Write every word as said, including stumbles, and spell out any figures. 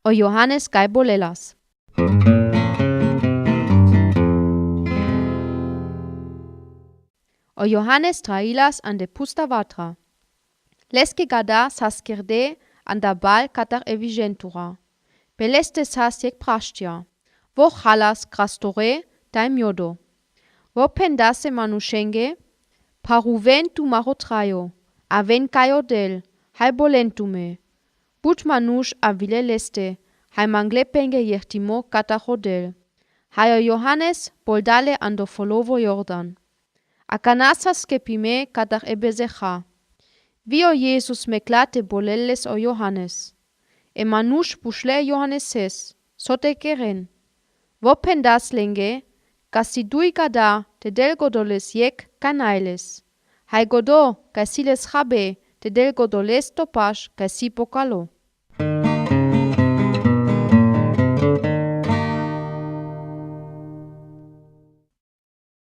O Johanes kaj bolelas. O Johanes trahilas ande pusta vatra. Lëske gada sas kerdé anda bal katar e vijentura. Pe lëste sas jekh prasztja. Vo chalas krastoré taj miodo. Vo pendase manuszëngë: Praruwen tu ma rotrajo, a wen kaj odel, haj bolen tu me. But manusz a wile lëste, haj mangle pengë jekh timo katar odel. Haj o Johanes bol dale ando folowo Jordan. A kana sas kepime katar e bezecha. Wi o Jezus mekla te bolelës o Johanes. E manusz puszle Johaneses: So të keren? Vo pendas lëngë: Kaj si duj gada, te del godo lës jekh kaj naj lës. Haj godo, kaj si lës chabé, te del godo lës to pasz, kaj si pokalo.